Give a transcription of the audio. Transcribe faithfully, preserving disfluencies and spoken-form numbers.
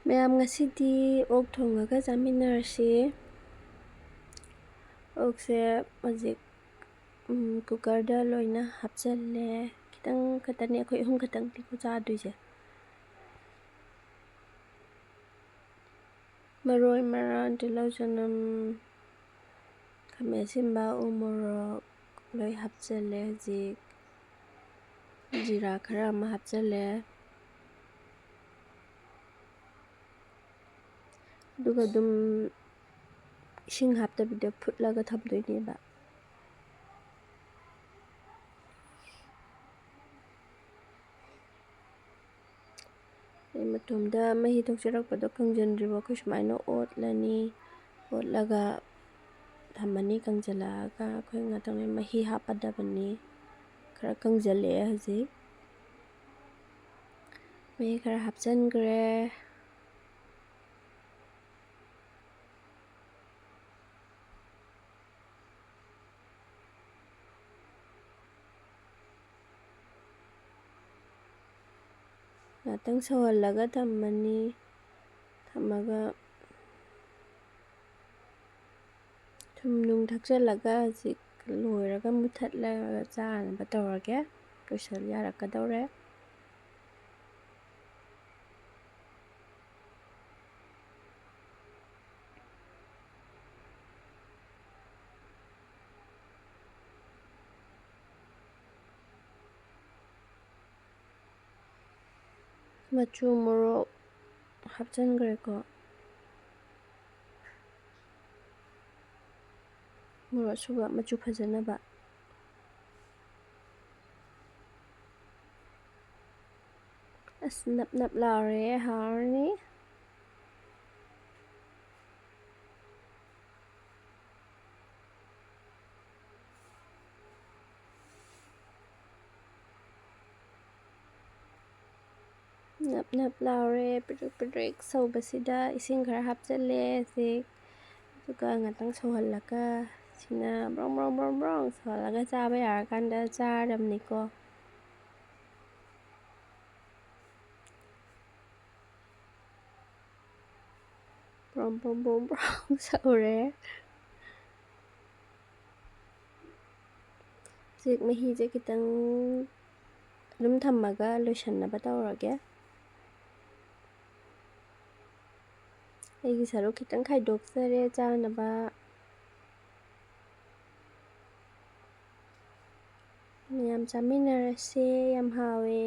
ꯃꯌꯥꯝ, ꯉꯁꯤꯗꯤ ꯑꯣꯛ ꯊꯣꯡꯉꯒ ꯆꯥꯃꯤꯟꯅꯔꯁꯤ꯫ ꯑꯣꯛꯁꯦ ꯍꯧꯖꯤꯛ, ꯎꯝ, ꯀꯨꯀꯔꯗ ꯂꯣꯏꯅ ꯍꯥꯞꯆꯜꯂꯦ꯫ ꯈꯤꯇꯪ ꯈꯛꯇꯅꯦ, ꯑꯩꯈꯣꯏ ꯑꯍꯨꯝ ꯈꯛꯇꯪꯅꯤꯀꯣ ꯆꯥꯗꯣꯏꯁꯦ꯫ ꯃꯔꯣꯏ, ꯃꯔꯥꯡ, ꯇꯤꯜꯍꯧ, ꯆꯅꯝ, ꯈꯥꯃꯦꯟ ꯑꯁꯤꯟꯕ, ꯎ ꯃꯣꯔꯣꯛ ꯂꯣꯏ ꯍꯥꯞꯆꯜꯂꯦ꯫ ꯍꯧꯖꯤꯛ ꯖꯤꯔꯥ ꯈꯔ ꯑꯃ ꯍꯥꯞꯆꯜꯂꯦ꯫ ꯑꯗꯨꯒ ꯑꯗꯨꯝ ꯏꯁꯤꯡ ꯍꯥꯞꯇꯕꯤꯗ ꯐꯨꯠꯂꯒ ꯊꯝꯗꯣꯏꯅꯦꯕ꯫ ꯑꯗꯩ ꯃꯇꯣꯝꯗ ꯃꯍꯤ ꯊꯣꯛꯆꯔꯛꯄꯗꯣ ꯀꯪꯁꯤꯟꯗ꯭ꯔꯤꯕ ꯑꯩꯈꯣꯏ ꯁꯨꯃꯥꯏꯅ ꯑꯣꯠꯂꯅꯤ꯫ ꯑꯣꯠꯂꯒ ꯊꯝꯃꯅꯤ꯫ ꯀꯪꯁꯤꯜꯂꯛꯑꯒ ꯑꯩꯈꯣꯏ ꯉꯥꯛꯇꯪ ꯂꯩ ꯃꯍꯤ ꯍꯥꯞꯄꯗꯕꯅꯤ꯫ ꯈꯔ ꯀꯪꯁꯤꯜꯂꯛꯑꯦ ꯍꯧꯖꯤꯛ꯫ ꯃꯍꯤ ꯈꯔ ꯍꯥꯞꯆꯤꯟꯈ꯭ꯔꯦ꯫ ꯉꯥꯛꯇꯪ ꯁꯧꯍꯜꯂꯒ ꯊꯝꯃꯅꯤ꯫ ꯊꯝꯃꯒ ꯊꯨꯝ ꯅꯨꯡ ꯊꯥꯛꯆꯜꯂꯒ ꯍꯧꯖꯤꯛ ꯂꯣꯏꯔꯒ ꯃꯨꯊꯠꯂꯒ ꯆꯥꯅꯕ ꯇꯧꯔꯒꯦ꯫ ꯂꯣꯏꯁꯤꯜ ꯌꯥꯔꯛꯀꯗꯧꯔꯦ꯫ ꯃꯆꯨ ꯃꯣꯔꯣꯛ ꯍꯥꯞꯆꯤꯟꯈ꯭ꯔꯦꯀꯣ꯫ ꯃꯣꯔꯣꯛ ꯑꯁꯨꯕ ꯃꯆꯨ ꯐꯖꯅꯕ꯫ ꯑꯁ, ꯅꯞ ꯅꯞ ꯂꯥꯎꯔꯦ, ꯍꯥꯎꯔꯅꯤ꯫ ꯅꯞ ꯅꯞ ꯂꯥꯎꯔꯦ꯫ ꯄꯤꯗ꯭ꯔꯤꯛ ꯄꯤꯗ꯭ꯔꯤꯛ ꯁꯧꯕꯁꯤꯗ ꯏꯁꯤꯡ ꯈꯔ ꯍꯥꯞꯆꯜꯂꯦ ꯍꯧꯖꯤꯛ꯫ ꯑꯗꯨꯒ ꯉꯥꯛꯇꯪ ꯁꯧꯍꯜꯂꯒ ꯁꯤꯅ ꯕ꯭ꯔꯣꯡ ꯕ꯭ꯔꯣꯡ ꯕ꯭ꯔꯣꯡ ꯕ꯭ꯔꯣꯡ ꯁꯧꯍꯜꯂꯒ ꯆꯥꯕ ꯌꯥꯔꯀꯥꯟꯗ ꯆꯥꯔꯗꯕꯅꯤꯀꯣ꯫ ꯕ꯭ꯔꯣꯝ ꯕ꯭ꯔꯣꯝ ꯕ꯭ꯔꯣꯝ ꯕ꯭ꯔꯣꯝ ꯁꯧꯔꯦ꯫ ꯍꯧꯖꯤꯛ ꯃꯍꯤꯁꯦ ꯈꯤꯇꯪ ꯑꯗꯨꯝ ꯊꯝꯃꯒ ꯂꯣꯏꯁꯟꯅꯕ ꯇꯧꯔꯒꯦ꯫ ꯑꯩꯒꯤ ꯁꯔꯨꯛ ꯈꯤꯇꯪ ꯈꯥꯏꯗꯣꯛꯆꯔꯦ ꯆꯥꯅꯕ꯫ ꯃꯌꯥꯝ ꯆꯥꯃꯤꯟꯅꯔꯁꯦ꯫ ꯌꯥꯝ ꯍꯥꯎꯋꯦ꯫